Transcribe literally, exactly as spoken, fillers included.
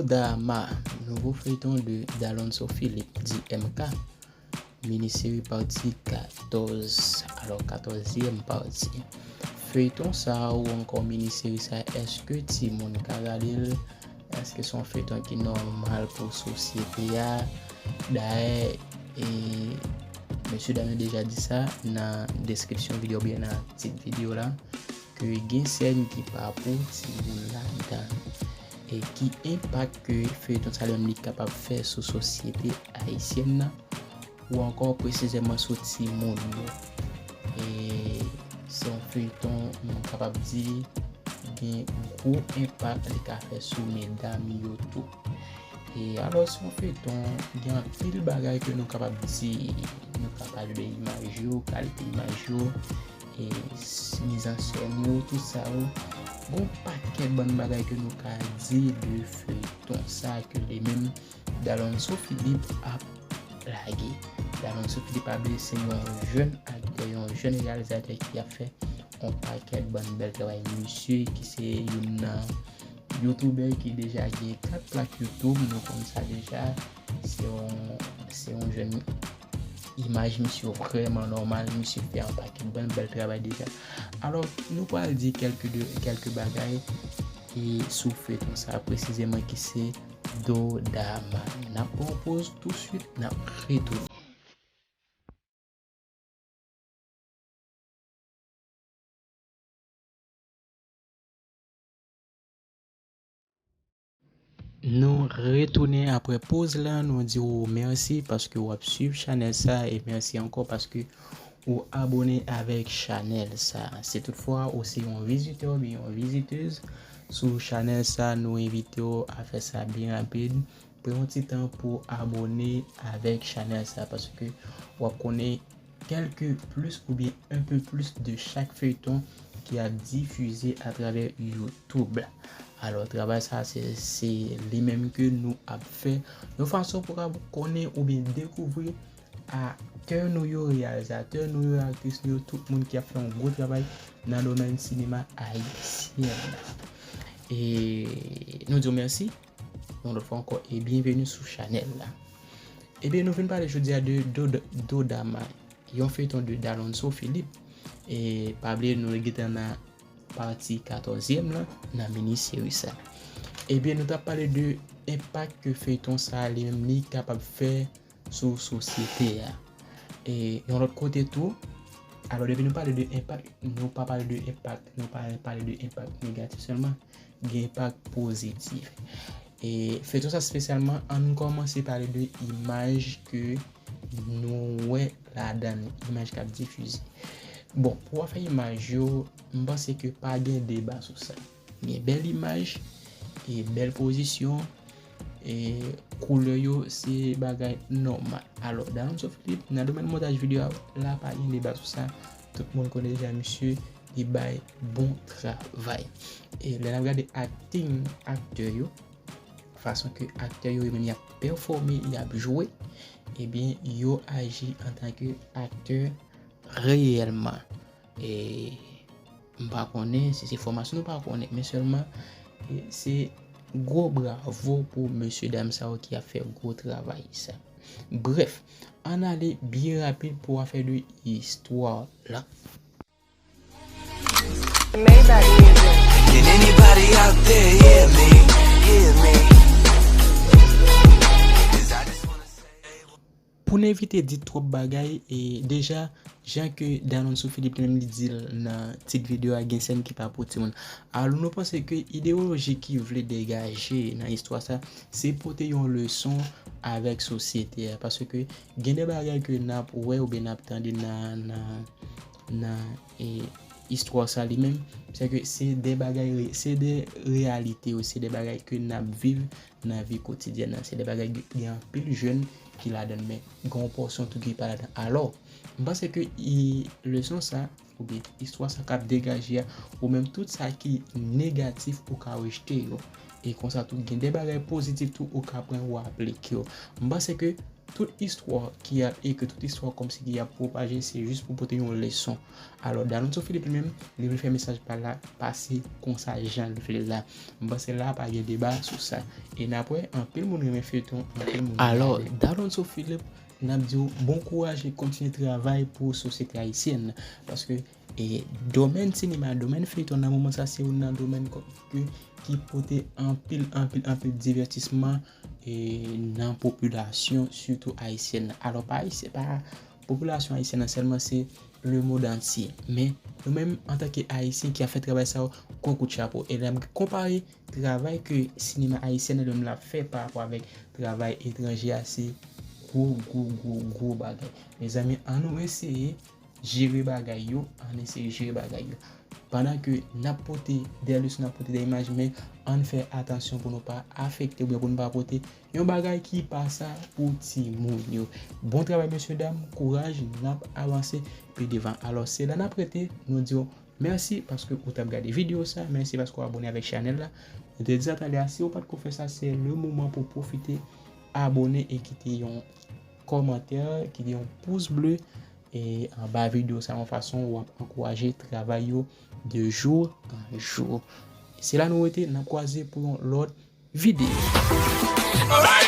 Dama, nouvo feyton de Dalonso Philippe, di M K, mini seri pati katòz, alò katòzyèm pati. Feyton sa ou ankò mini seri sa, èske timoun ka gade l? Èske se yon feyton ki nòmal pou sosyete a? Dayè, e, mesye dam yo deja di sa nan deskripsyon videyo oubyen nan tit videyo la, ke gen sèn ki pa pou timoun ladan. E ki enpak ke feyton sa li menm li kapab fè sou sosyete ayisyèn nan, ou ankò presizèman sou timoun yo? E se yon feyton, nou kapab di, gen gwo enpak li ka fè sou medam yo tou. E alò, se yon feyton, gen anpil bagay ke nou kapab di, nou ka pale de imaj yo, kalite imaj yo, e s-, mizansèn yo, tout sa yo. Gon pakèt bann bagay ke nou ka di de feyton sa ke li menm Dalonso Philippe ap lage. Dalonso Philippe ap se yon jèn aktè, yon jèn reyalizatè ki ap fè yon pakèt bann bèl travay. Misye ki se youn nan youtubè ki deja gen kat plak YouTube, nou konn sa deja. Se yon, se yon jèn imaj misye vrèman nòmal, misye fè yon pakèt bann bèl travay deja. Alò, nou pral di kèlke de, kèlke bagay e sou feyton sa presizèman ki se Dodama. N ap pran yon poz touswit, n ap retounen. Nou retounen apre poz la, nou di w mèsi paske w ap swiv chanèl sa e mèsi ankò paske ou abone avèk chanèl sa. Si toutfwa ou se yon vizitè oubyen yon vizitèz sou chanèl sa, nou envite w a fè sa byen rapid. Pran yon ti tan pou abone avèk chanèl sa paske w ap konnen kèlke plis oubyen un peu plus de chak feyton ki ap difize atravè YouTube la. Alò, travay sa, se, se li menm ke nou ap fè yon fason pou ka konnen oubyen dekouvri aktè nou yo, reyalizatè nou yo, aktris nou yo, tout moun ki ap fè yon gwo travay nan domèn sinema ayisyen an. E nou di w mèsi yon lòt fwa ankò e byenveni sou chanèl la. Ebyen, nou vin pale jodi a de Dod-, Dodama, yon feyton de Dalonso Philippe. E pa bliye, nou gentan nan pati katòzyèm lan nan mini seri sa. Ebyen, nou t ap pale de enpak ke feyton sa li menm li kapab fè sou sosyete a. E yon lòt kote tou, alò depi nou pale de enpak, nou pa pale de enpak, nou pa pale de enpak negatif sèlman, gen enpak pozitif. E feyton sa espesyalman, ann kòmanse pale de imaj ke nou wè ladan l, imaj k ap difize. Bon, pou afè imaj yo, m panse ke pa gen deba sou sa. Gen bèl imaj, e bèl pozisyon, e koulè yo, se bagay nòmal. Alò, Dalonso Philippe, nan domèn montaj videyo a, la pa gen deba sou sa. Tout moun konnen deja misye, li bay bon travay. E lè n ap gade akting aktè yo, fason ke aktè yo, yo menm y ap pèfòme, y ap jwe, ebyen, yo aji antanke aktè reyèlman. E m pa konnen si se fòmasyon, nou pa konnen, men sèlman, e, se gwo bravo pou mesye dam sa yo ki ap fè gwo travay sa. Brèf, ann ale byen rapid pou afè de istwa la. Maybach music. Can anybody out there hear me? Hear me? Pou n evite di twòp bagay, e deja, jan ke Dalonso Philippe li menm li di l nan tit videyo a, gen sèn ki pa pou timoun. Alò, nou panse ke ideyoloji ki vle degaje nan istwa sa, se pote yon leson avèk sosyete a. Paske gen de bagay ke n ap wè oubyen n ap tande nan, nan, nan, e, istwa sa li menm, se ke se de bagay re-, se de reyalite yo, se de bagay ke n ap viv nan vi kotidyèn nan. Se de bagay gen, gen anpil jèn ki ladan l, men gen yon pòsyon tou ki pa ladan. Alò, m panse ke i, leson sa, oubyen istwa sa k ap degaje a, ou menm tout sa ki negatif ou ka rejte yo. E konsa tou, gen de bagay pozitif tou ou ka pran ou aplike yo. M panse ke tout istwa ki ap ekri, tout istwa kòmsi ki ap pwopaje, se jis pou pote yon leson. Alò, Dalonso Philippe li menm, li vle fè mesaj pa l la pase konsa jan l vle l la. M panse la pa gen deba sou sa. E n ap wè, anpil moun renmen feyton, anpil moun Alò, gade. Dalonso Philippe, n ap di w bon kouraj e kontinye travay pou sosyete ayisyèn. Paske e domèn sinema, domèn feyton nan moman sa se youn nan domèn kò- ke- ki pote anpil, anpil, anpil divètisman e nan popilasyon, sitou ayisyèn nan. Alò, pa ayisyen, pa popilasyon ayisyèn nan sèlman, se lemonn antye. Men nou menm, antanke ayisyen ki ap fè travay sa yo, gwo kout chapo. E lè m konpare travay ke sinema ayisyèn nan li menm l ap fè pa rapò avèk travay etranje a, se gwo, gwo, gwo, gwo bagay. Mezanmi, ann nou eseye jere bagay yo, ann eseye jere bagay yo. Pandan ke n ap pote de leson, n ap pote de imaj, men ann fè atansyon pou nou pa afekte oubyen pou nou pa pote yon bagay ki pa sa pou timoun yo. Bon travay, mesye dam, kouraj, n ap avanse pi devan. Alò, se la n ap rete, nou di w mèsi paske ou t ap gade videyo sa, mèsi paske w abone avèk chanèl la. Nou te di sa talè a, si w pa t ko fè sa, se le moman pou w pwofite abone e kite yon kòmantè, kite yon pous ble e anba videyo sa, yon fason w ap ankouraje travay yo de jou an jou. Se la nou rete, n ap kwaze pou yon lòt videyo.